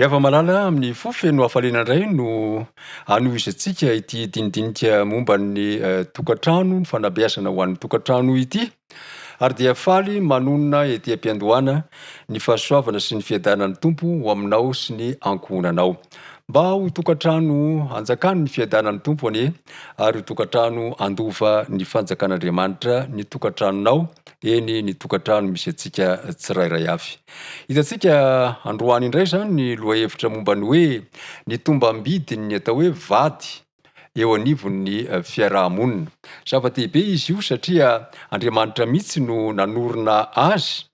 Ry hava-malala, amin'ny fo feno hafaliana indray no hanohizantsika ity dinidinika momba ny tokantrano, ny fanabeazana ho an'ny tokantrano ity. Ary dia faly manonona ety am-piandohana ny fahasoavana sy ny fiadanan'ny Tompo ho aminao sy ny ankohonanao. Mba ho tokantrano hanjakan'ny fiadanan'ny Tompo anie, ary ho tokantrano handova ny fanjakan'Andriamanitra ny tokantranonao, eny ny tokantrano misy antsika tsirairay avy. Hitantsika androany indray izany ny lohahevitra momba ny hoe ny tombam-bidin'ny atao hoe vady eo anivon'ny fiaraha-monina. Zava-dehibe izy io satria Andriamanitra mihitsy no nanorina azy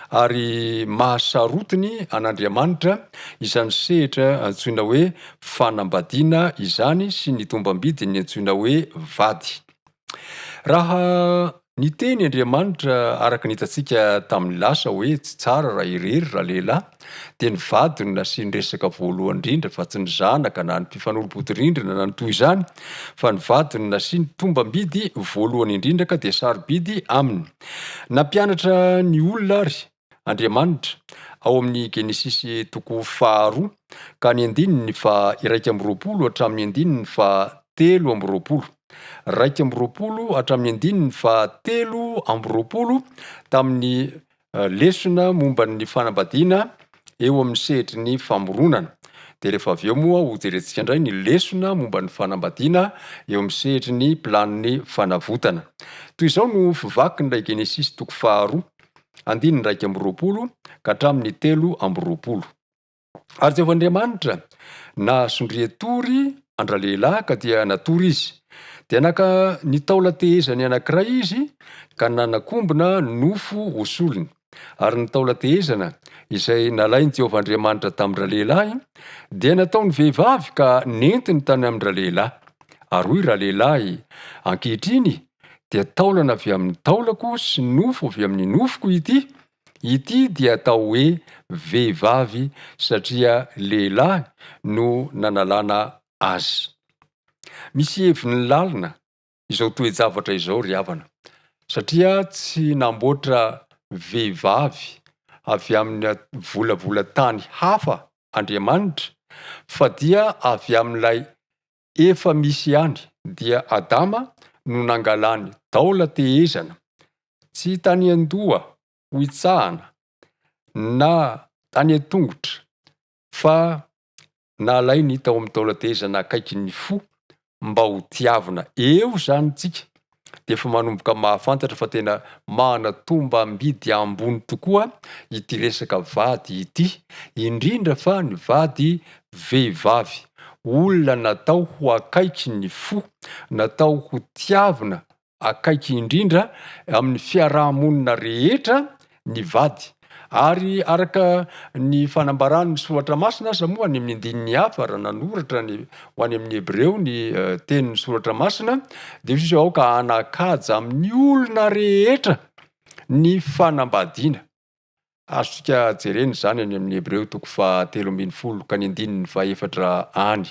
ary mahasarotiny an'Andriamanitra izany sehatra antsoina hoe fanambadiana izany sy ny tombam-bidin'ny antsoina hoe vady. Raha niteny Andriamanitra araka ny hitantsika tamin'ny lasa hoe tsy tsara raha irery ralehilahy dia ny vady no nasiany resaka voalohany indrindra fa tsy ny zanaka na ny mpifanolo-bodirindrina na ny toy izany fa ny vady no nasiany tombam-bidy voalohany indrindra ka dia sarobidy aminy. Nampianatra ny olona ary Andriamanitra ao amin'ny Genesisy toko faharoa ka ny andininy faha 21 hatramin'ny andininy faha 23. 21 hatramin'ny andininy faha 23 tamin'ny lesona momba ny fanambadiana eo amin'ny sehatry ny famoronana. Dia rehefa avy eo moa hojerentsika indray ny lesona momba ny fanambadiana eo amin'ny sehatry ny planin'ny fanavotana. Toy izao no fivakin'ilay Genesisy toko faharoa andininy 21 ka hatramin'ny 23. Ary Jehovah Andriamanitra nahasondria tory an-dralehilahy ka dia natory izy. Dia naka ny taolan-tehezany anankiray izy ka nanakombona nofo ho solony. Ary ny taolan-tehezana izay nalain'i Jehovah Andriamanitra tamin-dralehilahy dia nataony vehivavy ka nentiny tany amin-dralehilahy. Ary hoy ralehilahy, Ankehitriny dia taolana avy amin'ny taolako sy nofo avy amin'ny nofoko ity, ity dia atao hoe vehivavy satria lehilahy no nanalana azy. Misy heviny lalina izao toe-javatra izao ry havana, satria tsy namboatra vehivavy avy amin'ny volavolan-tany hafa Andriamanitra fa dia avy amin'ilay Efa misy ihany dia Adama no nangalany taola-tehezana, tsy tany an-doha ho itsahana na tany an-tongotra fa nalainy tao amin'ny taola-tehezana akaikin'ny fo mba ho tiavina. Eo izany tsika dia efa manomboka mahafantatra fa tena manana tombam-bidy ambony tokoa ity resaka vady ity, indrindra fa ny vady vehivavy, olona natao ho akaiky ny fo, natao ho tiavina akaiky indrindra amin'ny fiaraha-monina rehetra ny vady. Ary araka ny fanambaran'ny Soratra Masina aza moa any amin'ny andininy hafa, raha nanoratra ny ho any amin'ny Hebreo ny tenin'ny Soratra Masina, dia hoy izy hoe aoka hanan-kaja amin'ny olona rehetra ny fanambadiana. Azontsika jerena izany any amin'ny Hebreo toko faha-13 ka ny andininy fahefatra any.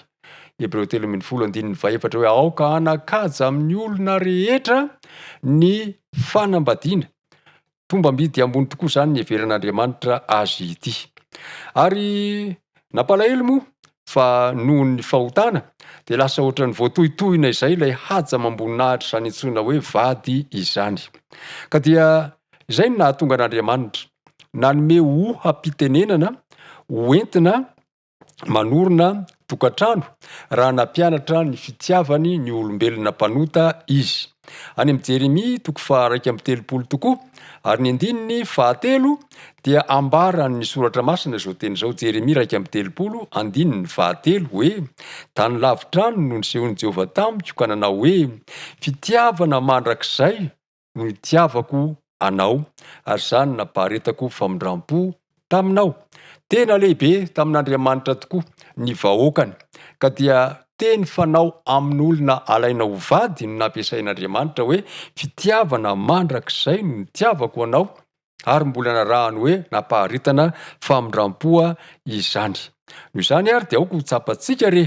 Hebreo 13 andininy fahefatra hoe aoka hanan-kaja amin'ny olona rehetra ny fanambadiana. Tombam-bidy ambony tokoa izany ny heveran'Andriamanitra azy ity. Ary nampalahelo moa fa noho ny fahotana dia lasa ohatran'ny voatohitohina izay ilay haja amam-boninahitra izany antsoina hoe vady izany. Ka dia izay no nahatonga an'Andriamanitra nanome oha-pitenenana hoentina manorina tokantrano raha nampianatra ny fitiavany ny olombelona mpanota izy. Any amin'i Jeremia toko faha-31 tokoa ary ny andininy fahatelo dia ambaran'ny soratra masina izao teny izao, Jeremia 31 andininy fahatelo hoe, Tany lavitra any no nisehoan'i Jehovah tamiko ka nanao hoe, Fitiavana mandrakizay no nitiavako anao, ary izany nampaharetako famindram-po taminao. Tena lehibe tamin'Andriamanitra tokoa ny vahoakany, ka dia teny fanao amin'olona alaina ho vady no nampiasain'Andriamanitra hoe fitiavana mandrakizay no nitiavako anao, ary mbola narahany hoe nampaharetana famindram-po izany. Noho izany ary dia aoka ho tsapantsika re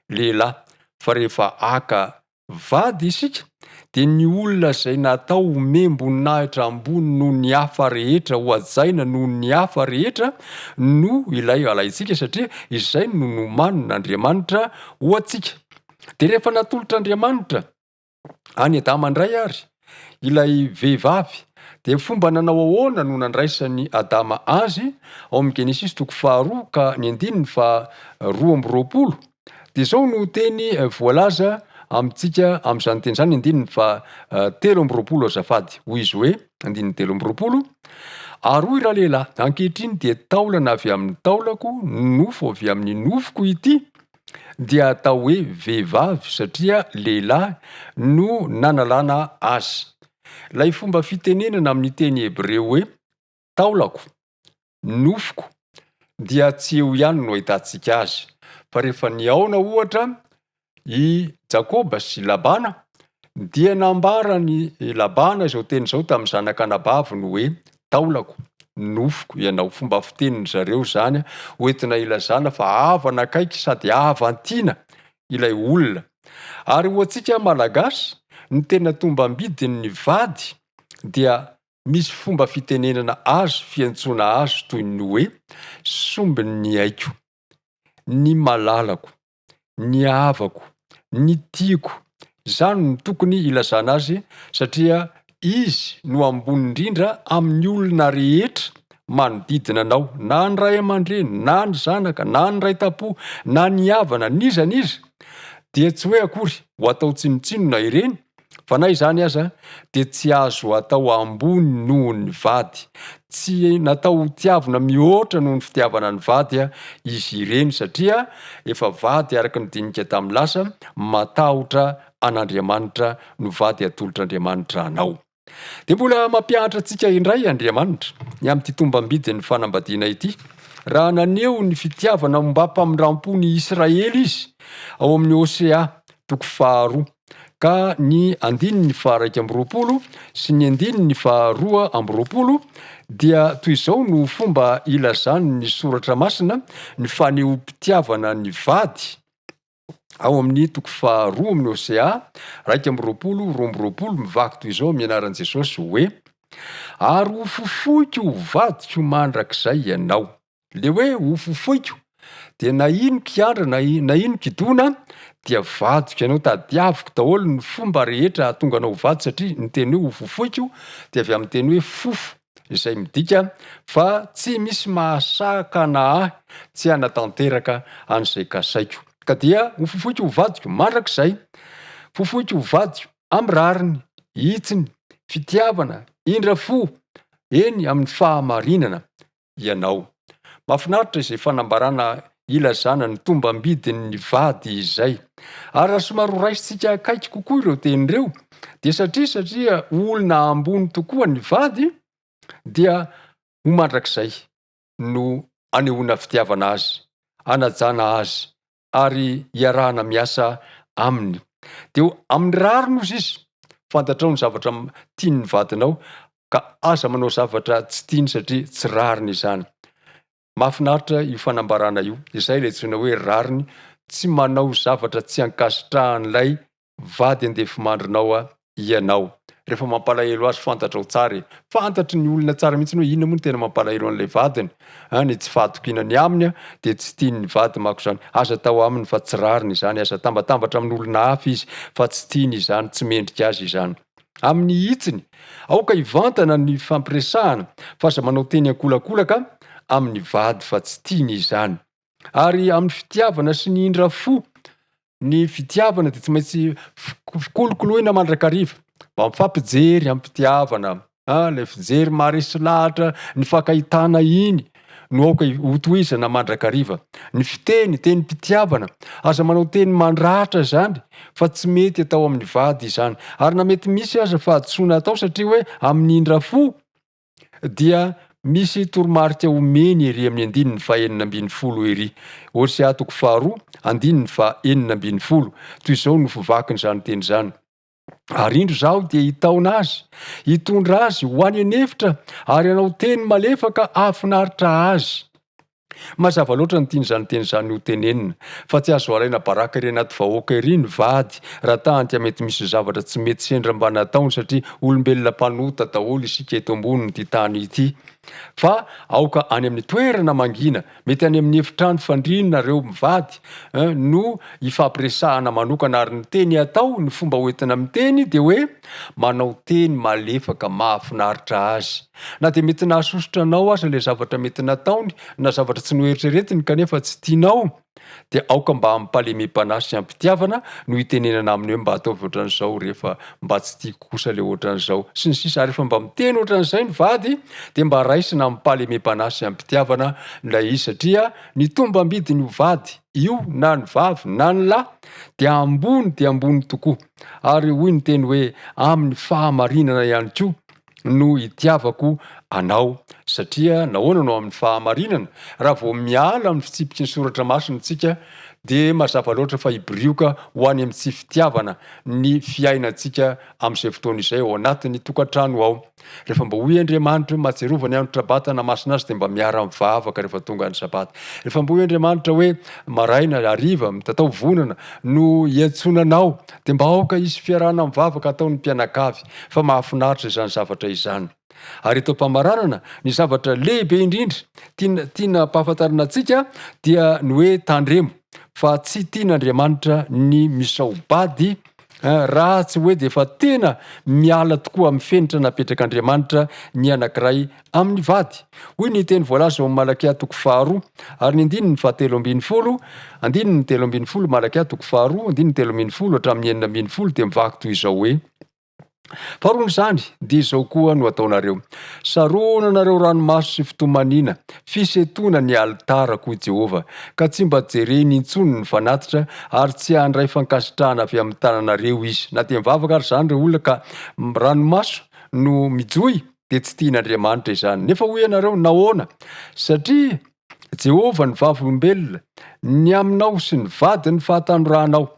lehilahy fa rehefa haka vady isika. dia ny olona izay natao homem-boninahitra ambony noho ny hafa rehetra, hohajaina noho ny hafa rehetra no ilay alaintsika satria izay no nomanin'Andriamanitra ho antsika. Dia rehefa natolotr'Andriamanitra an'i Adama indray ary ilay vehivavy dia fomba nanao ahoana no nandraisan'i Adama azy? Ao amin'ny Genesisy toko faharoa ka ny andininy faha 22 dia izao no teny voalaza amintsika amin'izany teny izany, andininy faha 23 azafady, hoy izy hoe, andininy 23, Ary hoy ralehilahy, ankehitriny dia taolana avy amin'ny taolako, nofo avy amin'ny nofoko ity, dia atao hoe vehivavy satria lehilahy no nanalana azy. Ilay fomba fitenenana amin'ny teny hebreo hoe taolako, nofoko dia tsy eo ihany no ahitantsika azy, fa rehefa nihaona ohatra i Jakoba sy Labana dia nambaran'i Labana izao teny izao tamin'ny zanak'anabaviny hoe, Taolako, nofoko ianao. Fomba fitenin-dry zareo izany hoentina hilazana fa havana akaiky sady havan-tiana ilay olona. Ary ho antsika Malagasy, ny tena tombam-bidin'ny vady dia misy fomba fitenenana azy, fiantsoana azy toy ny hoe, sombin'ny aiko, ny malalako, ny havako, ny tiako, izany no tokony hilazana azy satria izy no ambony indrindra amin'ny olona rehetra manodidina anao, na ny ray aman-dreny, na ny zanaka, na ny ray tam-po, na ny havana, n'iza n'iza, dia tsy hoe akory ho atao tsinontsinona ireny Fa na izany aza dia tsy azo atao ambony noho ny vady. Tsy natao ho tiavina mihoatra noho ny fitiavana ny vady izy ireny satria efa vady araka ny dinika tamin'ny lasa, matahotra an'Andriamanitra no vady atolotr'Andriamanitra anao. Dia mbola mampianatra antsika indray Andriamanitra ny amin'ity tombam-bidin'ny fanambadiana ity raha naneho ny fitiavana ombam-pamindram-po ny Israely izy ao amin'ny Hosea toko faharoa ka ny andininy faha-21 sy ny andininy faha-22 dia toy izao no fomba ilazany ny soratra masina ny fanehoam-pitiavana ny vady ao amin'ny toko faharoa amin'ny Hosea 21, 22 mivaky toy izao amin'ny anaran'i Jesosy hoe, Ary hofofoiko ho vadiko mandrakizay ianao. Le hoe ho fofoiko dia na ino kiandra na na ino kidona dia vadiko ianao, tadiaviko daholo ny fomba rehetra hahatonga anao ho vady satria ny teny hoe ho fofoiko dia avy amin'ny teny hoe fofo izay midika fa tsy misy mahasakana ahy tsy hanatanteraka an'izay kasaiko ka dia ho fofoiko ho vadiko mandrakizay, fofoiko ho vadiko amin'ny rariny, hitsiny, fitiavana, indra fo, eny amin'ny fahamarinana. ianao. Mahafinaritra izay fanambarana ilazana ny tombam-bidin'ny vady izay. Ary raha somary ho raisintsika akaiky kokoa ireo teny ireo, dia satria satria olona ambony tokoa ny vady, dia ho mandrakizay no anehoana fitiavana azy, anajana azy, ary iarahana miasa aminy. Dia amin'ny rariny ozy izy, fantatrao ny zavatra tian'ny vadinao ka aza manao zavatra tsy tiany satria tsy rariny izany. Mahafinaritra io fanambarana io, izay ilay antsoina hoe rariny, tsy manao zavatra tsy ankasitrahan'ilay vady andefimandrinao ianao. Rehefa mampalahelo azy fantatrao tsara e. Fantatry ny olona tsara mihitsy hoe inona moa no tena mampalahelo an'ilay vadiny. An, ny tsy fahatokiana ny aminy dia tsy tian'ny vady manko izany. Aza atao aminy fa tsy rariny izany, aza atambatambatra amin'olona hafa izy fa tsy tiany izany, tsy mendrika azy izany. Amin'ny hitsiny, aoka hivantana ny fampiresahana fa aza manao teny an-kolakolaka amin'ny vady fa tsy tiany izany. Ary amin'ny fitiavana sy ny indra fo, Ny fitiavana dia tsy maintsy kolokoloina mandrakariva, mba mifampijery amim-pitiavana, ah, ilay fijery maharesy lahatra ny fankahitana iny no aoka hotohizana mandrakariva. Ny fiteny, tenim-pitiavana, aza manao teny mandratra izany fa tsy mety atao amin'ny vady izany. Ary na mety misy aza fahadisoana atao satria hoe amin'ny indra fo, dia misy toromarika omeny ery amin'ny andininy faha-16 ery. Hosea toko faharoa, andininy faha-16. Toy izao no fivakin'izany teny izany, Ary indro Izaho dia hitaona azy, hitondra azy ho any an'efitra, ary hanao teny malefaka hahafinaritra azy. Mazava loatra ny tian'izany teny izany ho tenenina, fa tsy azo alaina baraka ery anaty vahoaka ery ny vady raha tahantika mety misy zavatra tsy mety sendra mba nataony satria olombelona mpanota daholo isika eto ambonin'ity tany ity. Fa aoka any amin'ny toerana mangina, mety any amin'ny efitrano fandrianareo mivady no ifampiresahana manokana ary ny teny atao, ny fomba hoentina miteny dia hoe manao teny malefaka mahafinaritra azy. Na dia mety nahasosotra anao aza ilay zavatra mety nataony na zavatra tsy noeritreretiny kanefa tsy tianao dia aoka mba amim-pahalemem-panahy sy am-pitiavana no hitenenana aminy hoe mba ataovy ohatran'izao rehefa mba tsy tiako kosa ilay ohatran'izao sy ny sisa ary rehefa mba miteny ohatran'izay ny vady dia mba raisina amim-pahalemem-panahy sy am-pitiavana ilay izy satria ny tombam-bidin'io vady io na ny vavy na ny lahy dia ambony dia ambony tokoa ary hoy ny teny hoe amin'ny fahamarinana ihany koa no itiavako anao. Satria nahoana no amin'ny fahamarinana? Raha vao miala amin'ny fitsipiky ny soratra masina isika dia mazava loatra fa hibirioka ho any amin'ny tsy fitiavana ny fiainantsika amin'izay fotoana izay ao anatin'ny tokantrano ao. Rehefa mba hoy Andriamanitra hoe mahatsiarova ny andro Sabata hanamasina azy dia mba miara-mivavaka rehefa tonga ny Sabata. Rehefa mba hoy Andriamanitra hoe maraina, hariva, mitatao vonana no iantsoana anao dia mba aoka hisy fiarahana mivavaka ataon'ny mpianakavy fa mahafinaritra izany zavatra izany. Ary eto am-pamaranana, ny zavatra lehibe indrindra tiana tiana ampahafantarina antsika dia ny hoe tandremo fa tsy tian'Andriamanitra ny misao-bady raha tsy hoe dia efa tena miala tokoa amin'ny fenitra napetrak'Andriamanitra ny anankiray amin'ny vady. Hoy ny teny voalaza ao amin'ny Malakia toko faharoa ary ny andininy fahatelo ambin'ny folo, andininy 13, Malakia toko faharoa, andininy 13 hatramin'ny 16 dia mivaky toy izao hoe, Faharoan'izany, dia izao koa no ataonareo, Saronanareo ranomaso sy fitomaniana, fisentoana ny alitarako, hoy Jehovah, ka tsy mba jereny intsony ny fanatitra, ary tsy handray fankasitrahana avy amin'ny tananareo izy. Na dia mivavaka ary izany ireo olona ka ranomaso no mijohy, dia tsy tian'Andriamanitra izany. Nefa hoy ianareo, Nahoana? Satria Jehovah no vavolombelona ny aminao sy ny vadin'ny fahatanoranao,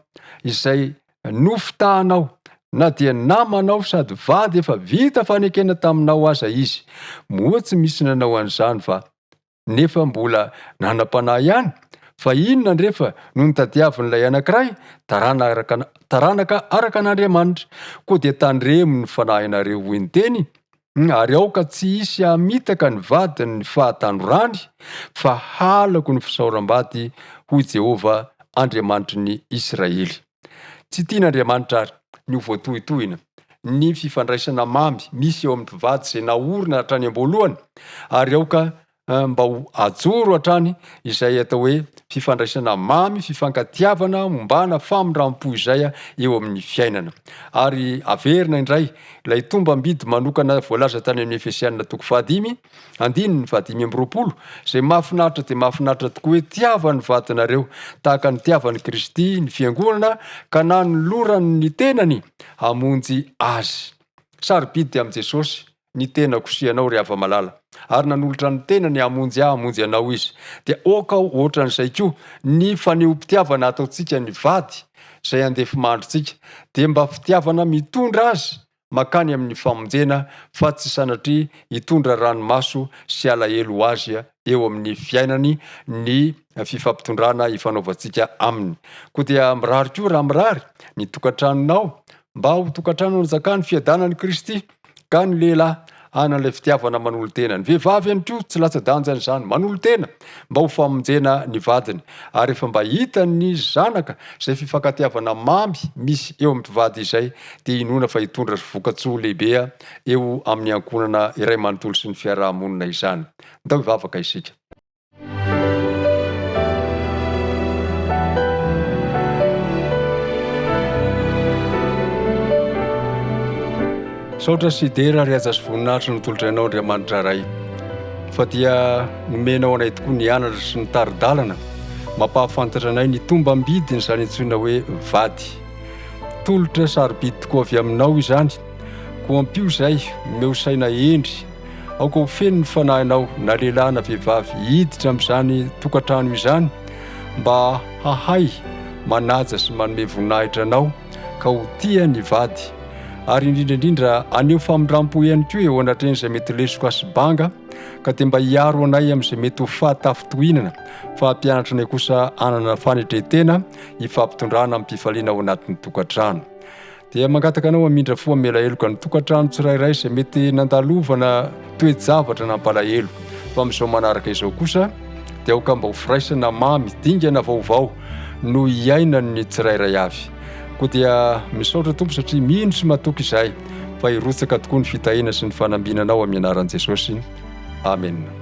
izay nofitahanao, na dia namanao sady vady efa vita fanekena taminao aza izy. Moa tsy misy nanao an'izany va? Nefa mbola nanam-panahy ihany? Fa inona andrefa no notadiavin'ilay anankiray? Taranaka, taranaka araka an'Andriamanitra. Koa dia tandremo ny fanahinareo, hoy ny teny, ary aoka tsy hisy hamitaka ny vadin'ny fahatanorany, fa halako ny fisaoram-bady, hoy Jehovah, Andriamanitry ny Isiraely. Tsy tian'Andriamanitra àry ny ho voatohintohina ny fifandraisana mamy misy eo amin'ny mpivady izay naorina hatrany am-boalohany, ary aoka mba ho ajoro hatrany izay atao hoe fifandraisana mamy, fifankatiavana ombana famindram-po izay eo amin'ny fiainana. Ary averina indray ilay tombam-bidy manokana voalaza tany amin'ny Efesiana toko fahadimy, Andininy faha-25, Izay mahafinaritra dia mahafinaritra tokoa hoe tiava ny vadinareo, tahaka ny nitiavan'i Kristy ny fiangonana ka nanolorany ny tenany hamonjy azy. Sarobidy amin'i Jesosy ny tenako sy ianao ry hava-malala, ary nanolotra ny tenany hamonjy ahy hamonjy anao Izy. Dia aoka ho ohatran'izay koa ny fanehoam-pitiavana ataontsika ny vady izay andefimandrintsika, dia mba fitiavana mitondra azy mankany amin'ny famonjena fa tsy sanatria hitondra ranomaso sy alahelo ho azy eo amin'ny fiainany ny fifampitondrana ifanaovantsika aminy. Koa dia mirary koa raha mirary ny tokantranonao mba ho tokantrano hanjakan'ny fiadanan'i Kristy ka ny lehilahy hanana ilay fitiavana manolo-tena, ny vehivavy ihany koa tsy latsa-danjany izany, manolo-tena mba ho famonjena ny vadiny, ary rehefa mba hitan'ny zanaka izay fifankatiavana mamy misy eo amin'ny mpivady izay dia inoana fa hitondra vokatsoa lehibe eo amin'ny ankohonana iray manontolo sy ny fiaraha-monina izany. Ndao hivavaka isika. Saotra sy dera ary haja sy voninahitra no tolotra anao Andriamanitra Ray fa dia nomenao anay tokoa ny anatra sy ny tari-dalana mampahafantatra anay ny tombam-bidin'izany antsoina hoe vady. Tolotra sarobidy tokoa avy aminao izany, koa ampio izay, omeo saina hendry, aoka ho feno ny fanahinao na lehilahy na vehivavy hiditra amin'izany tokantrano izany mba hahay manaja sy manome voninahitra anao ka ho tia ny vady ary indrindra indrindra haneho famindrampo ihany koa eo anatrehan'izay mety lesoka sy banga. Ka dia mba hiaro anay amin'izay mety ho fahatafintohinana, fa hampianatra anay kosa hanana fanetren-tena hifampitondrana amim-pifaliana ao anatin'ny tokantrano. Dia mangataka anao hamindra fo hamela heloka ny tokantrano tsirairay izay mety nandalovana toe-javatra nampalahelo. Fa amin'izao manaraka izao kosa dia aoka mba ho firaisana mamy, dingana vaovao no hiainan'ny tsirairay avy. Koa dia misaotra Tompo satria mino sy matoky izahay fa hirotsaka tokoa ny fitahiana sy ny fanambinanao amin'ny anaran'i Jesosy. Amena.